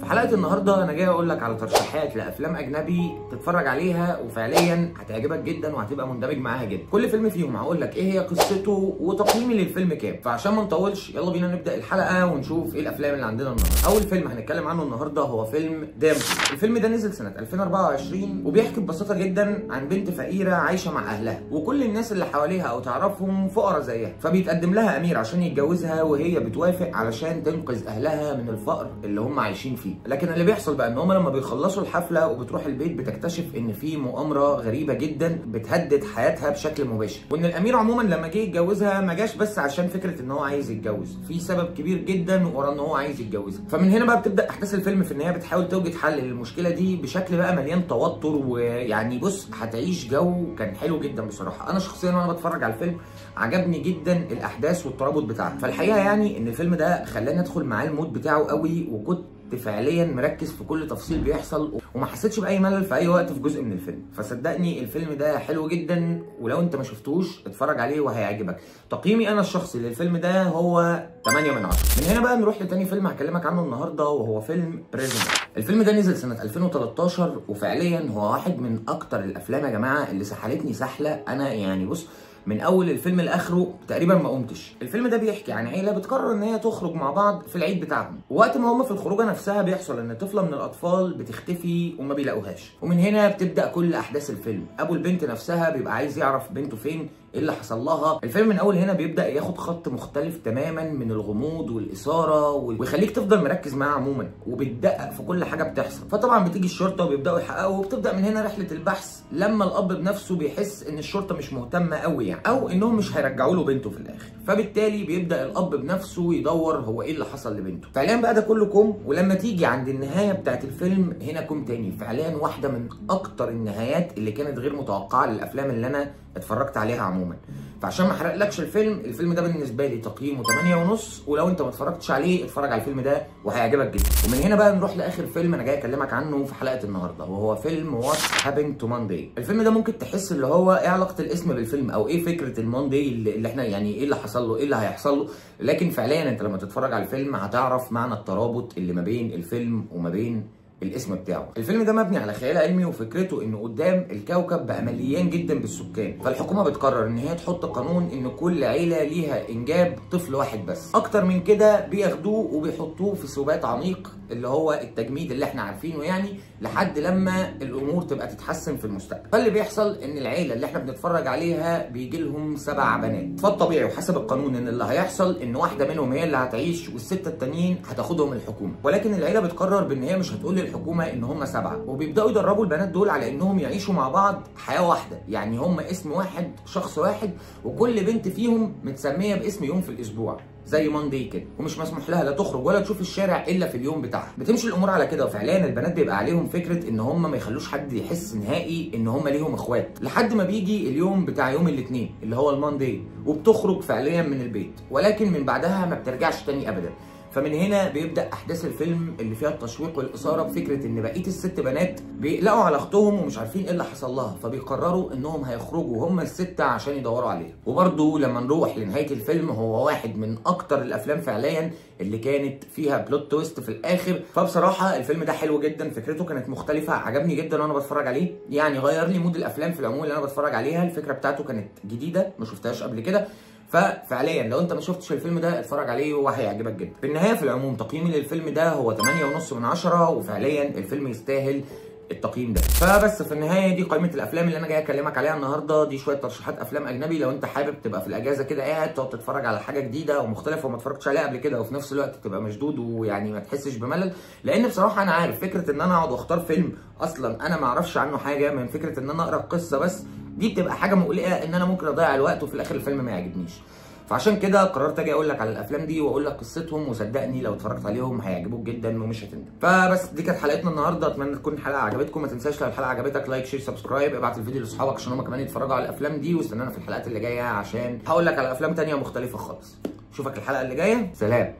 في حلقة النهارده انا جاي اقول لك على ترشيحات لافلام اجنبي تتفرج عليها وفعليا هتعجبك جدا وهتبقى مندمج معاها جدا. كل فيلم فيهم هقول لك ايه هي قصته وتقييمي للفيلم كام. فعشان ما نطولش يلا بينا نبدا الحلقة ونشوف ايه الافلام اللي عندنا النهارده. اول فيلم هنتكلم عنه النهارده هو فيلم دامبو. الفيلم ده نزل سنة 2024 وبيحكي ببساطة جدا عن بنت فقيرة عايشه مع اهلها وكل الناس اللي حواليها او تعرفهم فقراء زيها، فبيتقدم لها امير عشان يتجوزها وهي بتوافق علشان تنقذ اهلها من الفقر اللي هم عايشين فيه. لكن اللي بيحصل بقى ان هم لما بيخلصوا الحفلة وبتروح البيت بتكتشف ان في مؤامرة غريبة جدا بتهدد حياتها بشكل مباشر، وان الامير عموما لما جه يتجوزها ما جاش بس عشان فكرة ان هو عايز يتجوز، في سبب كبير جدا ورا ان هو عايز يتجوزها. فمن هنا بقى بتبدا احداث الفيلم في ان هي بتحاول توجد حل للمشكلة دي بشكل بقى مليان توتر، ويعني بص هتعيش جو كان حلو جدا بصراحة. انا شخصيا وانا بتفرج على الفيلم عجبني جدا الاحداث والترابط بتاعها. فالحقيقة يعني ان الفيلم ده خلاني ادخل معاه ال mood بتاعه قوي، وكنت فعليا مركز في كل تفصيل بيحصل وما حسيتش باي ملل في اي وقت في جزء من الفيلم. فصدقني الفيلم ده حلو جدا، ولو انت ما شفتوش اتفرج عليه وهيعجبك. تقييمي انا الشخصي للفيلم ده هو 8 من 10. من هنا بقى نروح لتاني فيلم هكلمك عنه النهارده وهو فيلم Prisoner. الفيلم ده نزل سنة 2013 وفعليا هو واحد من اكتر الافلام يا جماعة اللي سحلتني سحله. انا يعني بص من اول الفيلم لاخره تقريبا ما قمتش. الفيلم ده بيحكي عن عيله بتقرر ان هي تخرج مع بعض في العيد بتاعهم، ووقت ما هم في الخروجه نفسها بيحصل ان طفله من الاطفال بتختفي وما بيلاقوهاش، ومن هنا بتبدا كل احداث الفيلم. ابو البنت نفسها بيبقى عايز يعرف بنته فين، ايه اللي حصل لها. الفيلم من اول هنا بيبدا ياخد خط مختلف تماما من الغموض والاثارة ويخليك تفضل مركز معاه عموما وبتدقق في كل حاجة بتحصل. فطبعا بتيجي الشرطة وبيبداوا يحققوا، وبتبدا من هنا رحله البحث لما الاب بنفسه بيحس ان الشرطة مش مهتمة قوي يعني، او انهم مش هيرجعوا له بنته في الاخر، فبالتالي بيبدا الاب بنفسه يدور هو ايه اللي حصل لبنته. فعليا بقى ده كله كوم، ولما تيجي عند النهاية بتاعت الفيلم هنا كوم تاني. فعليا واحدة من اكتر النهايات اللي كانت غير متوقعه للافلام اللي انا اتفرجت عليها عموما. فعشان ما احرقلكش الفيلم، الفيلم ده بالنسبة لي تقييمه 8.5، ولو انت ما اتفرجتش عليه اتفرج على الفيلم ده وهيعجبك جدا. ومن هنا بقى نروح لاخر فيلم انا جاي اكلمك عنه في حلقة النهارده وهو فيلم What Happened to Monday. الفيلم ده ممكن تحس اللي هو ايه علاقة الاسم بالفيلم او ايه فكرة ال Monday اللي احنا يعني ايه اللي حصل له ايه اللي هيحصل له، لكن فعليا انت لما تتفرج على الفيلم هتعرف معنى الترابط اللي ما بين الفيلم وما بين الاسم بتاعه. الفيلم ده مبني على خيال علمي، وفكرته انه قدام الكوكب بقى مليان جدا بالسكان، فالحكومة بتقرر ان هي تحط قانون ان كل عيله ليها انجاب طفل واحد بس، اكتر من كده بياخدوه وبيحطوه في سبات عميق اللي هو التجميد اللي احنا عارفينه يعني، لحد لما الامور تبقى تتحسن في المستقبل. فاللي بيحصل ان العيلة اللي احنا بنتفرج عليها بيجي لهم 7 بنات، فالطبيعي وحسب القانون ان اللي هيحصل ان واحدة منهم هي اللي هتعيش والسته التانيين هتاخدهم الحكومة، ولكن العيلة بتقرر بان هي مش هتقول للحكومة ان هم 7، وبيبداوا يدربوا البنات دول على انهم يعيشوا مع بعض حياة واحدة، يعني هم اسم واحد شخص واحد، وكل بنت فيهم متسميه باسم يوم في الاسبوع زي Monday كده، ومش مسموح لها لا تخرج ولا تشوف الشارع الا في اليوم بتاعها. بتمشي الامور على كده، وفعليا البنات بيبقى عليهم فكرة ان هم ما يخلوش حد يحس نهائي ان هم ليهم اخوات، لحد ما بيجي اليوم بتاع يوم الاثنين اللي هو ال Monday، وبتخرج فعليا من البيت، ولكن من بعدها ما بترجعش تاني ابدا. فمن هنا بيبدا احداث الفيلم اللي فيها التشويق والاثارة بفكره ان بقية ال6 بنات بيقلقوا على اختهم ومش عارفين ايه اللي حصل لها، فبيقرروا انهم هيخرجوا هم ال6 عشان يدوروا عليها. وبرده لما نروح لنهاية الفيلم هو واحد من اكتر الافلام فعليا اللي كانت فيها plot twist في الاخر. فبصراحة الفيلم ده حلو جدا، فكرته كانت مختلفة، عجبني جدا وانا بتفرج عليه، يعني غير لي mood الافلام في العموم اللي انا بتفرج عليها. الفكرة بتاعته كانت جديدة ما شفتهاش قبل كده، ففعليا لو انت ما شفتش الفيلم ده اتفرج عليه وهيعجبك جدا. في النهاية في العموم تقييمي للفيلم ده هو 8.5 من 10، وفعليا الفيلم يستاهل التقييم ده. فبس في النهاية دي قائمة الافلام اللي انا جاي اكلمك عليها النهارده، دي شوية ترشيحات افلام اجنبي لو انت حابب تبقى في الاجازة كده قاعد تقعد تتفرج على حاجة جديدة ومختلفة وما اتفرجتش عليها قبل كده، وفي نفس الوقت تبقى مشدود ويعني ما تحسش بملل. لان بصراحة انا عارف فكرة ان انا اقعد واختار فيلم اصلا انا ما اعرفش عنه حاجة، من فكرة ان انا اقرا القصة بس، دي بتبقى حاجة مقلقة ان انا ممكن اضيع الوقت وفي الاخر الفيلم ما يعجبنيش. فعشان كده قررت اجي اقول لك على الافلام دي واقول لك قصتهم، وصدقني لو اتفرجت عليهم هيعجبوك جدا ومش هتندم. فبس دي كانت حلقتنا النهارده، اتمنى تكون الحلقة عجبتكم. ما تنساش لو الحلقة عجبتك like share subscribe، ابعت الفيديو لاصحابك عشان هم كمان يتفرجوا على الافلام دي، واستنانا في الحلقات اللي جاية عشان هقول لك على افلام ثانية مختلفة خالص. اشوفك الحلقة اللي جاية، سلام.